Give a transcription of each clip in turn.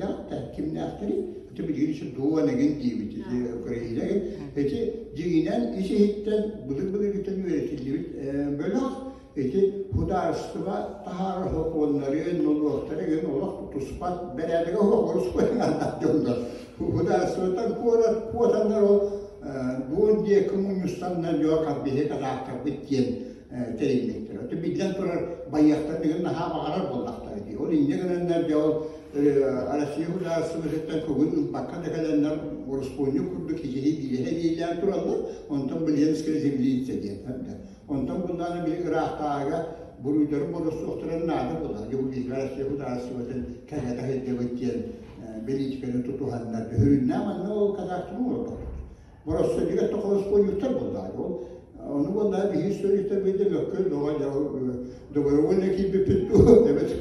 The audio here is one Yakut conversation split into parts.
билэҕит да кимнээхтэрий? Ити билигин ити дуон эҥин диибит ити Украина ити дьиҥинэн ис иһиттэн былыр-былыргыттан үөрэтиллибит бөлөх ити судаарыстыба таһаарар сокуоннарын, нолуоктары игин олох туспат бэрээдэгэ суох орускуой аҥардаах дьоннор. Судаарыстыбаттан куорат куотаннар ол дуон диэки мунньустаннар дьо биһи казахтарбыт диэн тэрийбиттэр. Ото биллэн турар байыахтар дигин наһаа баҕарар буоллахтара дии. Ол инньэ гынаннар дьэ ол Россия судаарыстыбатыттан көҥүл ылбакка да кэлэннэр ороспуонньук курдук киһи биирэһэ биилээн тураллар. Онтон Ленская землица диэн. Онтон bundan били ыраахтааҕыга буруйдарын болосуохтарын наада буолар. Республика Россия судаарыстыбатын кэҥэтэ сылдьабыт диэн бэлиитикэни тутуһаннар сүрүннээн манна ол казахтар олорбот. Бороссуодьуга тоқороспуонньуктар буоллаҕа. Ол ону буоллаҕа биһиги историяттар биирдэ мөккүөр доҕо добровольно киирбиппит дуу, эбэтэр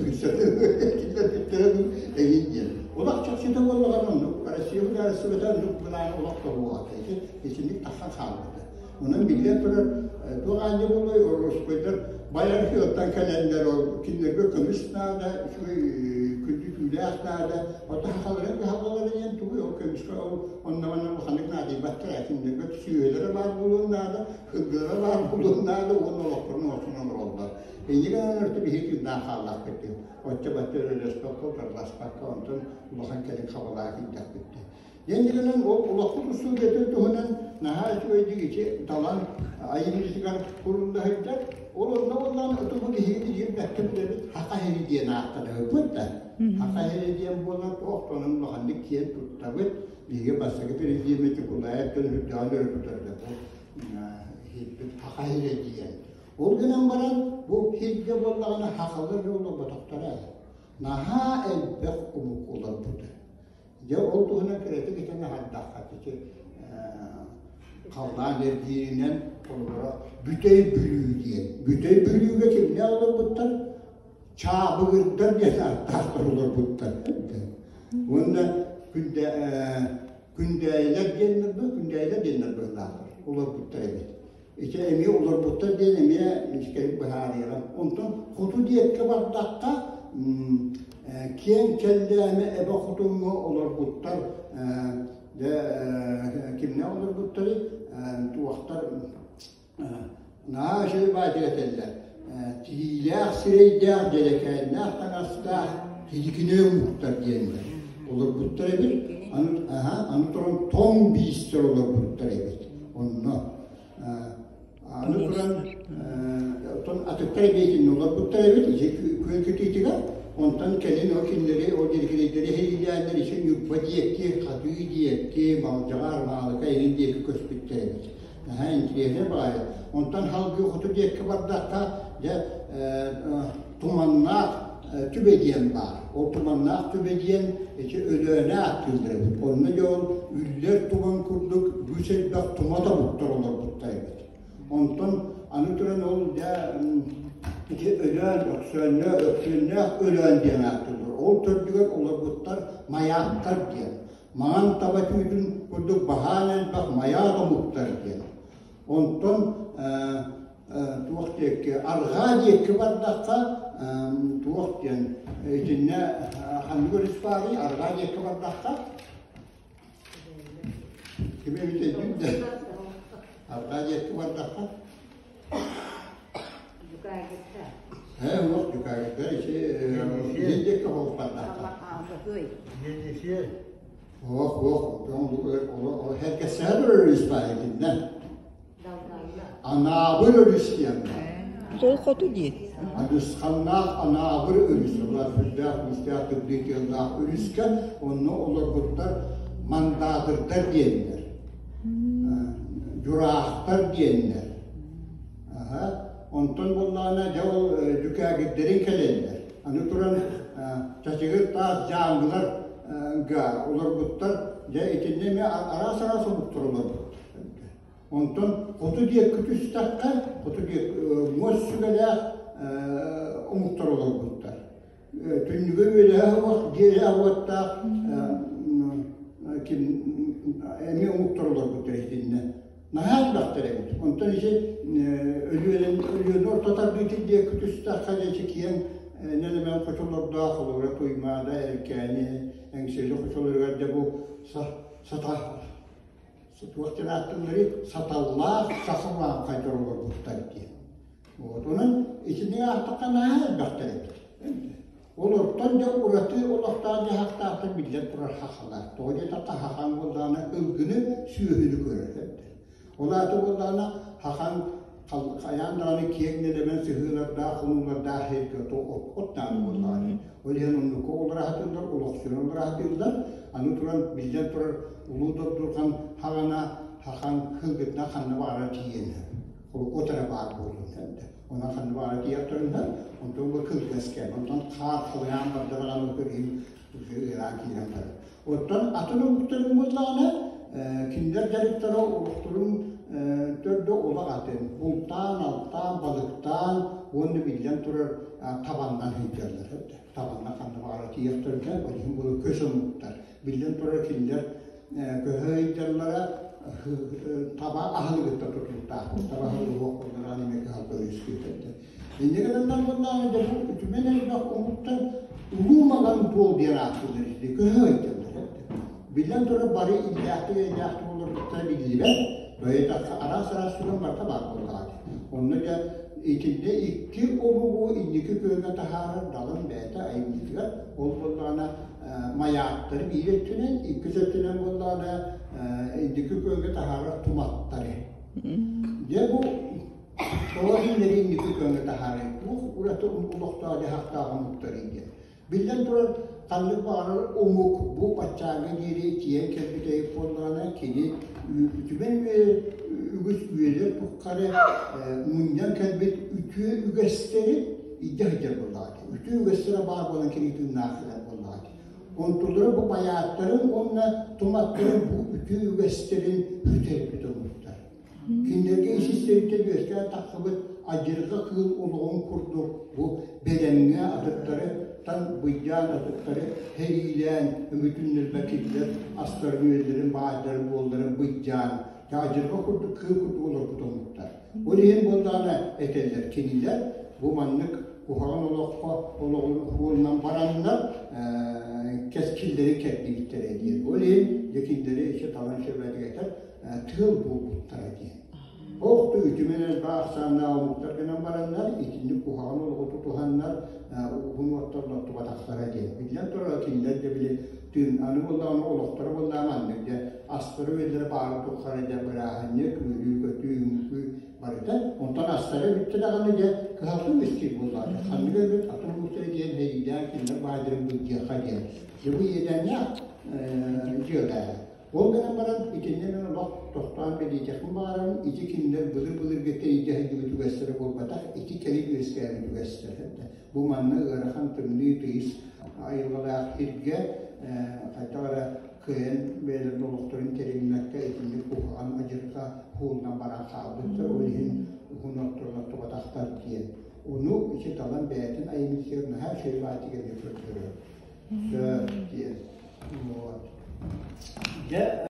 киллэрбиттэрэ дуу эҥин диэн. Олох чахчыта буоллаҕына оннук Россия судаарыстыбата оннук былаан олох тобуоҕата. Ити итинник тахсан хаалбыта. Онон биллэн турар, туох аанньа буолуой, ороспойдар байар сыалтан кэлэннэр ол кинилэргэ көмүс наада, үчүгэй күндү түүлээх наада. Оттон сахаларын кыһалҕалара диэн тугуй, ол көмүскэ ол онно-манна улаханнык наадыйбаттар, кинилэргэ сүөһүлэрэ баар буолуон наада, сылгылара баар буолуон наада уонна олохторун оҥостон олороллор. Инньэ гынан өртө биһиги тыыннаах хааллахпыт дии. Оччо-бачча өрөлөспөккө, утарыласпакка, онтон улахан кэлин хабалаах киирдэхпит дии. Дьэн ол олохпут устуудьуйатын туһунан наһаа үчүгэйдик ити талан айымньытыгар курулла сылдьар. Ол онно буоллаҕына ытыбы биһиги билигин бэркэ билэбит Хаха сири диэн ааттаныгыппыт да. Хаха сири диэн буолар туох да улаханнык киэн туттабыт. Биһиги бастакы президеммит Николаев дьон үрдээҕин өрө тутарда бу сирбит Хаха сирэ диэн. Ол гынан баран бу сиргэ буоллаҕына хахалар олорботохторо. Наһаа элбэх омук олорбута. Дьэ, ол туһунан кыратык этэн аһардахха, ити халлаан эргииринэн холобура Бүтэй Бүлүү диэн. Бүтэй Бүлүүгэ кимнээх олорбуттар? Чаабыгырдар диэн ааттаахтар олорбуттар. Уонна күндэ, күндээйилэр диэннэр күндээйилэр диэннэр быһыылаахтар олорбуттар эбит. Ити эмиэ олорбуттар диэн эмиэ мискэрик быһаарыаҕым. Онтон хоту диэккэ бардахха, киэҥ Кэллээмэ эбэ хотуҥҥа олорбуттар дьэ кимнээх олорбуттарый туохтар наһаа үчүгэй баайдык этэллэр тириилээх сирэйдээх дьэрэкээннээх таҥастаах киликинэ омуктар диэннэр олорбуттар эбит аны, аны туран тоҥ биистэр олорбуттар эбит онно аны туран оттон атыттар эбиэтиннэ олорбуттар эбит ити күөл кытыытыгар онтон кэлин ол кинилэри ол дьирикирэйдэри иһиллээннэр ити Ньурба диэки Хатыы диэки Малдьаҕар Маалыка эҥин диэки көспүттэр эбит наһаа интириэһинэй баҕайы онтон салгыы хоту диэки бардахха дьэ туманнаах түбэ диэн баар. Ол туманнаах түбэ диэн ити Өлөөнө ааттыыллар эбит. Онно дьэ ол үллэр туман курдук үгүс элбэх тума тобуктар олорбуттар эбит. Онтон аны туран ол дьэ ити Өлөөн, Өксөөннөөх, Өксүөннээх Өлөөн диэн ааттыыллар. Ол төрдүгэр олорбуттар майааттар диэн. Маҥан таба түүтүн курдук баһаан элбэх майаат омуктар диэн. Онтон туох диэки арҕаа диэки бардахха туох диэн итиннэ ханнык өрүс баарый арҕаа диэки бардахха ким эбит өйдүүр да арҕаа диэки бардахха ээ уох дьукаагыттар ити илин диэки хоҕус бардахха Ох, ох, herkese өрүс баар итиннэ. Анаабыр өрүс диэн баар. Сол хоту дии. Адысханнаах Анаабыр өрүс, олар сүрдээх күүстээх тымныы тыаллаах өрүскэ онно олорбуттар мандаатырдар диэннэр, дьураахтар диэннэр. Онтон буоллаҕына дьэ ол дьүкээгирдэрин кэлэллэр. Аны туран чачыгыр таас дьааҥылар олорбуттар, дьэ итиннэ эмиэ араас-араас омуктар олорбуттар. Онтон хоту диэки түстэххэ, хоту диэки муос сүгэлээх омуктар олорбуттар. Түннүгэ үөлэһэ суох, дьиэлээх уоттаах ким эмиэ омуктар олорбуттар итиннэ. Наһаа элбэхтэр эбит. Онтон ити Өлүөнэ Өлүөнэ орто тардыытын диэки түстэххэ, дьэ ити киэҥ нэлэмэн хочолордоох, холобура Туймаада, Эркээни, Эҥсиэли хочолоругар дьэ бу сата туох диэн ааттыылларый саталлаах саха урааҥхайдар олорбуттар диэн. Вот онон итини аахтахха наһаа элбэхтэр эбит. Олортон дьэ ураты олохтоох-дьаһахтаахтар биллэн турар хахалар. Тоҕо диэтэххэ хахан буоллаҕына ылгыны, сүөһүнү көрөр эбит. Ол аата буоллаҕына хахан хайаан даҕаны киэҥ нэлэмэн сыһыылардаах, хонуулардаах сиргэ от даҕаны буоллаҕына. Ол иһин оннукка олоро сатыыллар, олохсуйан олоро сатыыллар. Аны туран, биллэн турар, Улуу Добдурҕан хаҕана хахан кылгытына ханна баҕарар тиийэн иһэр. Ол от эрэ баар буоллун диэн. Онон ханна баҕарар тиийэр онтон бу кылгас кэм, онтон хаар халыйаан барда даҕаны көрүһүн уже ыараан киирэн барар. Оттон атын омуктарын буоллаҕына, кинилэр дьарыктара олохторун төрдө олох атын. Бултаан, алтаан, балыктаан уонна биллэн турар табаннан сылдьаллар. Табанна ханна баҕарар тиийэр ол иһин бу көс омуктар. Биллэн турар кинилэр көһө ыйдаллара таба аһылыгыттан тутулуктаах. Таба аһылыга суох буоллаҕына эмиэ кыһалҕа үөскүүр. Инньэ гынан буоллаҕына дьэ бу үтүмэн элбэх омуктар улуу маҥан дуол диэн ааттыыллар ити көһө ыйдаллар. Биллэн турар бары иллээхтик-эйэлээхтик олорбуттара биллибэт. Бэйэтэххэ араас-араас сүгэн барыта баар буоллаҕа дии. Онно дьэ итиннэ икки омугу инники күөҥҥэ таһаарар Далан бэйэтэ айымньытыгар ол буоллаҕына майааттары биир өттүнэн, иккис өттүнэн буоллаҕына инники күөҥҥэ таһаарар туматтары. Дьэ бу тоҕо кинилэри инники күөҥҥэ таһаарар туох ураты олохтоох дьаһахтаах омуктарый диэн. Биллэн турар, ханнык баҕарар омук бу баччааҥҥа диэри тиийэн кэлбит буоллаҕына, кини үтүмэн үгүс үйэлэр тухары мунньан кэлбит үтүө үгэстэри илдьэ сылдьар буоллаҕа. Үтүө үгэстэрэ баар буолан кини тыыннаах сылдьар буоллаҕа. Онтулара бу байааттарын уонна туматтарын бу үтүө үгэстэрин сүтэрбит омуктар. Кинилэргэ ис-истэриттэн үөскээн тахсыбыт адьырҕа кыыл олоҕун курдук бу бэлэмҥэ атыттары тан быйдаан атыттары сэриилээн өмүтүннэрбэ кинилэр астарын-үөллэрин, баайдарын-буолларын быйдаан адьырҕа курдук кыыл курдук олорбут омуктар. Ол иһин буоллаҕына этэллэр кинилэр бу маннык куһаҕан олоххо олоҕун уһуонунан бараннар кэскиллэри кэрдибиттэрэ диэн. Ол иһин дьэ кинилэри ичи талан сөбүлэтик этэр тыал буолбуттара диэн. Ох да үтүмэн элбэх ахсааннаах омуктар гынан бараннар, итинник куһаҕан олоҕу тутуһаннар уһун уоттар оттубатахтара диэн. Биллэн турар, кинилэр дьэ били тыын аны буоллаҕына олохторо буоллаҕына маннык дьэ астара-үөллэрэ баарын тухары дьэ бырааһынньык, үөрүү-көтүү, үҥкүү барыта. Онтон астара бүттэ даҕаны дьэ кыһалҕа үөскүүр буоллаҕа. Ханнык өлбүт атын омуктары диэн сэриилээн кинилэр баайдарын былдьыахха диэн. Дьэ бу иэдээннээх дьыала. Ол гынан баран итиннэ мин олох тохтоон бэлиэтиэхпин баҕарабын, ити кинилэр былыр-былыргыттан илдьэ сылдьыбыт үгэстэрэ буолбатах, ити кэлин үөскээбит үгэстэр. Бу манна ыарахан тымныы тыйыс айылҕалаах сиргэ хайдах эрэ кыайан бэйэлэрин олохторун тэриммэккэ итинник куһаҕан адьырҕа уһуунан баран хаалбыттар, ол иһин уһун оттубатахтар диэн. Ону ити талан бэйэтин айымньытыгар наһаа үчүгэй баатыгар эмиэ көрдөрөр. Сөп диэн. Вот. Дьэ